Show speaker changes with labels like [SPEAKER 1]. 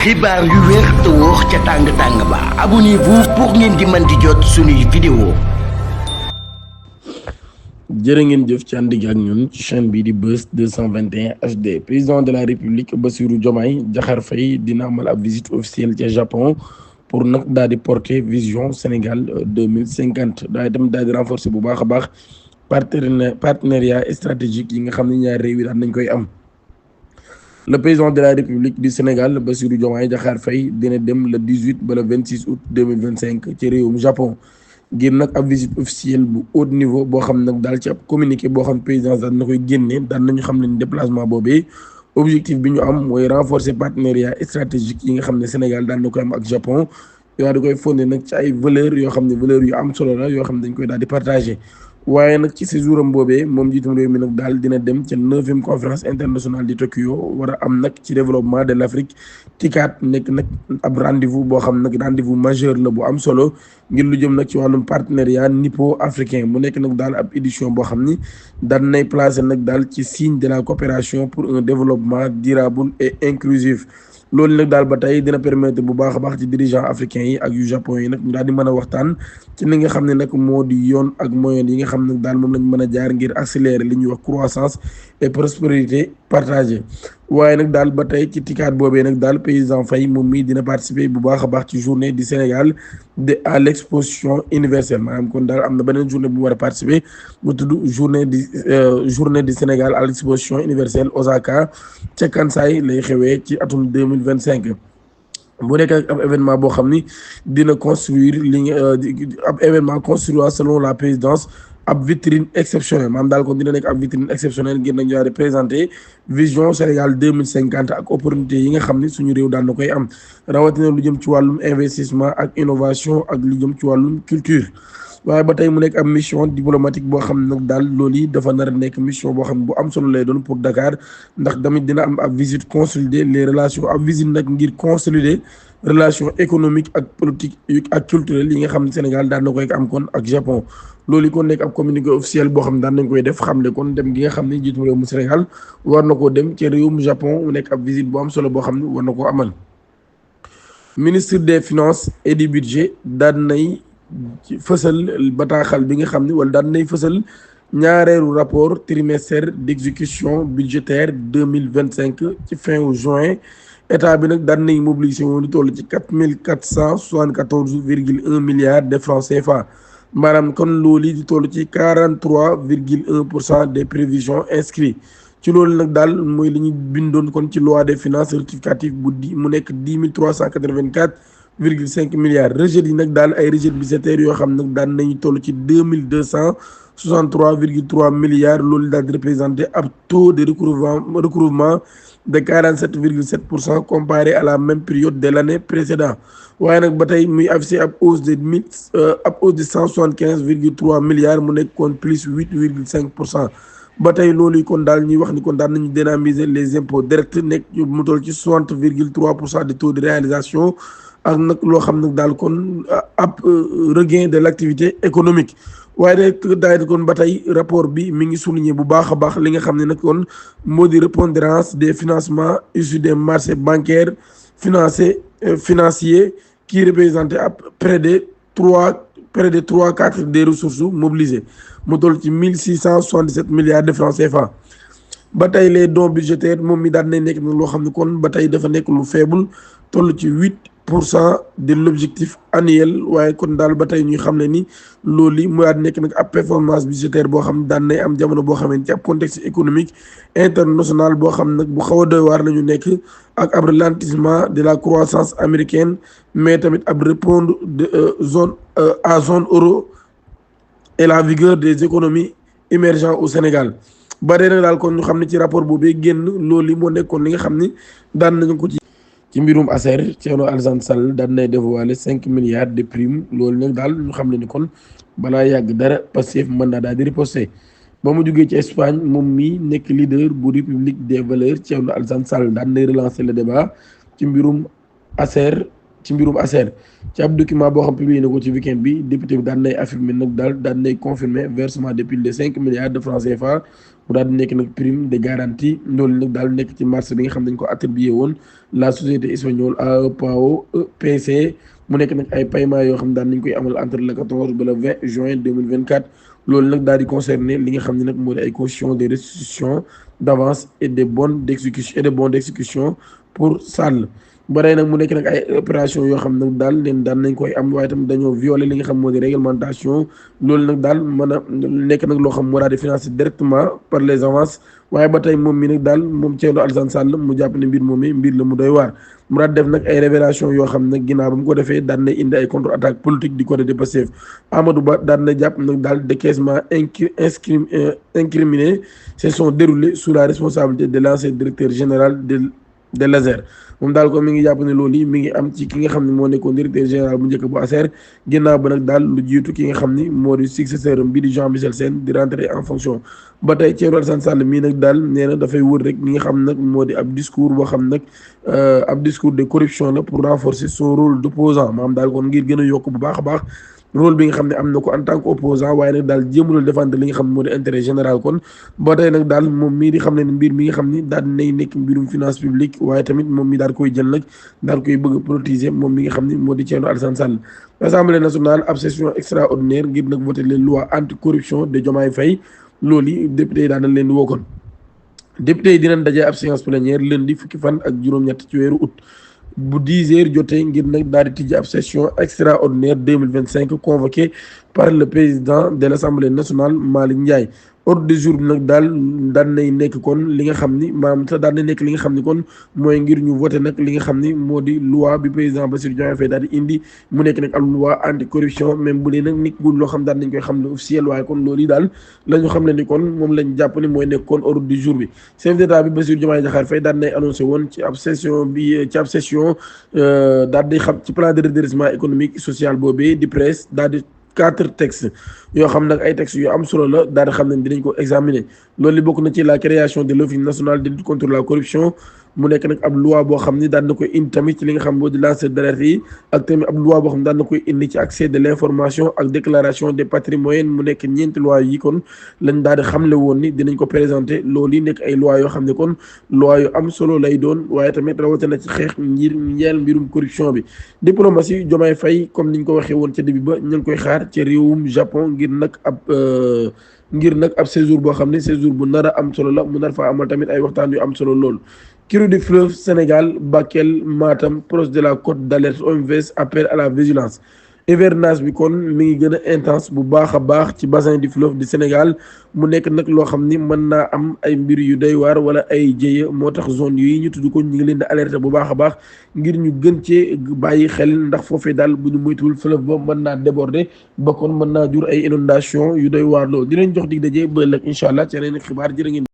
[SPEAKER 1] xibaar yu wér te wóor ca tàng-tàng ba abonnez-vous pour ngeen di mën di jot suñuy vidéo.
[SPEAKER 2] jërë ngeen jëf ci ànd gi ak ñun ci chaîne bii di Buzz 221 HD. Président de la République Bassirou Diomaye Diakhar Faye dina amal ab visite officielle ca Japon pour nag daal di porter vision Sénégal 2050 daal di renforcer bu baax a baax partenariat stratégique yi nga xam ne ñaari réew yi daan nañ koy am. Le président de la République du Sénégal Bassirou Diomaye Diakhar Faye dina dem le 18 ba le 26 août 2025 ci réewum Japon ngir nag ab visite officielle bu haut niveau boo xam nag daal ci ab communiqué boo xam présidence daan na koy génne daan nañu xam ne déplacement boobee objectif bi ñu am mooy renforcer partenariat stratégique yi nga xam ne Sénégal daan na koy am ak Japon yoo di koy fondé nag ci ay valeurs yoo xam ne valeurs yu am solo la yoo xam ne dañ koy daal di partagé. waaye nag ci séjour am boobee moom njiitum réew mi nag daal dina dem ca 9e conférence internationale di Tokyo war a am nag ci développement de l'Afrique TICAD nekk nag ab rendez-vous boo xam nag rendez-vous majeur la bu am solo ngir lu jëm nag ci wàllum partenariat nippo-africain mu nekk nag daal ab édition boo xam ni daan nay placé nag daal ci signe de la coopération pour un développement durable et inclusif. loolu nag daal ba tey dina permettre bu baax a baax ci dirigeants africains yi ak yu Japon yi nag ñu daal di mën a waxtaan ci li nga xam ne nag moo di yoon ak moyen yi nga xam ne daal moom lañ mën a jaar ngir accélérer li ñuy wax croissance et prospérité partagée. waaye nag daal ba tey ci TICAD boobee nag daal président Faye moom mii dina participer bu baax a baax ci journée du Sénégal à l'exposition universelle maanaam kon daal am na beneen journée bu war a participer bu tudd journée du Sénégal à l'exposition universelle Osaka ca Kansai lay xewee ci atum 2025. bu nekk ak ab événement boo xam ni dina construire ab événement construit selon la présidence ab vitrine exceptionnelle maanaam daal kon dina nekk ab vitrine exceptionnelle ngir nañu daal di présenter vision Sénégal 2050 ak opportunité yi nga xam ni suñu réew daan na koy am rawatina lu jëm ci wàllum investissement ak innovation ak lu jëm ci wàllum culture. waaye ba tey mu nekk ab mission diplomatique boo xam ne nag daal loolu yi dafa nar a nekk mission boo xam ne bu am solo lay doon pour Dakar ndax tamit dina am ab visite consolider les relations ab visite nag ngir consolider relation économique ak politique ak culturelle yi nga xam ne Sénégal daan na koy am kon ak Japon. loolu yi kon nekk ab communiqué officiel boo xam ne daan nañ koy def xamle kon dem gi nga xam ne jiitu réew mu Sénégal war na koo dem ci réewum Japon mu nekk ab visite bu am solo boo xam ne war na koo amal. Ministre des finances et du budget daan nay fësal bataaxal bi nga xam ne wala daan nay fësal ñaareelu rapport trimestriel d'exécution budgétaire 2025 ci fin juin état bi nag daan nay mobilisé woon lu toll ci 4474,1 milliards de francs CFA maanaam kon loolu di toll ci 43,1% des prévisions inscrites ci loolu nag daal mooy li ñu bindoon kon ci loi des finances rectificative mu nekk 10 384,5 milliards recettes yi nag daal ay recettes budgétaires yoo xam nag daan nañu toll ci 2263,3 milliards loolu daal di représenté ab taux de recouvrement de 47,7% comparé à la même période de l'année précédente. waaye nag ba tey muy affiché ab hausse de 175,3 milliards mu nekk kon plus 8,5%. ba tey loolu yi kon daal ñuy wax ni kon daan nañu dynamiser les impôts directs nekk mu toll ci 60,3% de taux de réalisation ak nag loo xam nag daal kon ab regain de l'activité économique. waaye nag daal kon ba tey rapport bi mi ngi souligner bu baax a baax li nga xam ne nag kon moo di prépondérance des financements issus des marchés bancaires financiers qui représentait à près de 3/4 des ressources mobilisées mu toll ci 1677 milliards de francs CFA. ba tey les dons budgétaires moom mi daan nay nekk nag loo xam ne kon ba tey dafa nekk lu faible toll ci 8% de l'objectif annuel waaye kon daal ba tey ñuy xam ne ni loolu mu daal nekk nag ab performance budgétaire boo xam ne daan nay am jamono boo xam ne ci ab contexte économique international boo xam nag bu xaw a doy waar la ñu nekk ak ab ralentissement de la croissance américaine mais tamit ab répondre de zone euro et la vigueur des économies émergentes au Sénégal. ba tey nag daal kon ñu xam ne ci rapport boobee génn loolu moo nekkoon li nga xam ni daan nañu ko ci mbirum ASER Thierno Alassane Sall daan nay dévoiler 5 milliards de primes loolu nag daal ñu xam ne ni kon balaa yàgg dara Pastef mën naa daal di riposter ba mu jógee ci Espagne moom mi nekk leader bu République des valeurs Thierno Alassane Sall daan nay relancer le débat ci mbirum ASER ci mbirum ASER ci ab document boo xam publié na ko ci weekend bi député bi daan nay affirmer nag daan nay confirmer versement de plus de 5 milliards de francs CFA mu daal di nekk nag prime de garantie loolu nag daal nekk ci marché bi nga xam dañ ko attribué woon la société espagnole AEPAO EPC mu nekk nag ay paiement yoo xam daan nañ koy amal entre le 14 ba le 20 juin 2024 loolu nag daal di concerné li nga xam ne nag moo di ay caution de restitution d'avance et des bons d'exécution pour Sall ba tey nag mu nekk nag ay opération yoo xam nag daal leen daan nañ koy am waaye tam dañoo violer li nga xam moo di réglementation loolu nag daal mën a nekk nag loo xam moo daal di financer directement par les avances waaye ba tey moom mi nag daal moom Thierno Alassane Sall mu jàpp ne mbir moom mi mbir la mu doy waar mu daal def nag ay révélation yoo xam nag ginnaaw ba mu ko defee daan na indi ay contre attaque politique du côté de Pastef Amadou Ba daan na jàpp nag daal décaissement incriminé se sont déroulés sous la responsabilité de l'ancien directeur général de l'ASER moom daal ko mi ngi jàpp ne loolu yi mi ngi am ci ki nga xam ne moo nekkoon directeur général bu njëkk bu ASER ginnaaw ba nag daal lu jiitu ki nga xam ni moo di successeur am bii di Jean Michel Sène di rentrer en fonction ba tey Thierno Alassane Sall mii nag daal nee na dafay wër rek li nga xam nag moo di ab discours boo xam nag ab discours de corruption la pour renforcer son rôle d'opposant maanaam daal kon ngir gën a yokk bu baax a baax rôle bi nga xam ne am na ko en tant que opposant waaye nag daal jéemulal défendre li nga xam ne moo di intérêt général kon ba tey nag daal moom mii di xam ne mbir mi nga xam ni daal nay nekk mbirum finance publique waaye tamit moom mi daal koy jël nag daal koy bëgg a politiser moom mi nga xam ni moo di Thierno Alassane Sall. Assemblée nationale ab session extraordinaire ngir nag voter les lois anti corruption de Diomaye Faye loolu yi député yi daan nañ leen di wookoon député yi dinañ dajee ab séance plénière lundi fukki fan ak juróom-ñett ci weeru août bu 10 heures jotee ngir nag daal di tijji ab session extraordinaire 2025 convoquée par le président de l'Assemblée nationale Malick Ndiaye ordre du jour bi nag daan nay nekk kon li nga xam ni maanaam sax daan nay nekk li nga xam ni kon mooy ngir ñu voté nag li nga xam ni moo di loi bi président Bassirou Diomaye Faye daal di indi mu nekk nag am loi anti corruption même bu dee nag nit gul loo xam daan nañ koy xam ne officiel waaye kon loolu yi daal la ñu xam ne ni kon moom lañ jàpp ni mooy nekk kon ordre du jour bi chef d'état bi Bassirou Diomaye Diakhar Faye daan nay annoncé woon ci ab session daal di xam ci plan de redressement économique social boobee di presse daal di 4 textes yoo xam nag ay textes yu am solo la daal di xam ne dinañ ko examiner loolu li bokk na ci la création de l'office national de lutte contre la corruption mu nekk nag ab loi boo xam ni daan na koy indi tamit ci li nga xam moo di lanceur d'alerte yi ak tamit ab loi boo xam ne daan na koy indi ci accès de l'information ak déclaration des patrimoines mu nekk ñeenti loi yi kon lañ daal di xamle woon ni dinañ ko présenter loolu yi nekk ay loi yoo xam ne kon loi yu am solo lay doon waaye tamit rawatina ci xeex ñeel mbirum corruption bi diplomatie Diomaye Faye comme niñ ko waxee woon ca début ba ñu ngi koy xaar ci réewum Japon ngir nag ab séjour boo xam ne séjour bu nar a am solo la mu nar faa amal tamit ay waxtaan yu am solo lool. Crue du fleuve Sénégal Bakel Matam proche de la côte d'alerte OMVS appelle à la vigilance hivernage bi kon mi ngi gën a intense bu baax a baax ci bassin du fleuve du Sénégal mu nekk nag loo xam ni mën naa am ay mbir yu doy waar wala ay jéye moo tax zone yi ñu tudd ko ñu ngi leen di alerter bu baax a baax ngir ñu gën cee bàyyi xel ndax foofee daal bu ñu moytuwul fleuve ba mën naa déborder ba kon mën naa jur ay inondation yu doy waar loolu di leen jox dig daje ba ëllëg incha allah ci yeneen xibaar jërë ngeen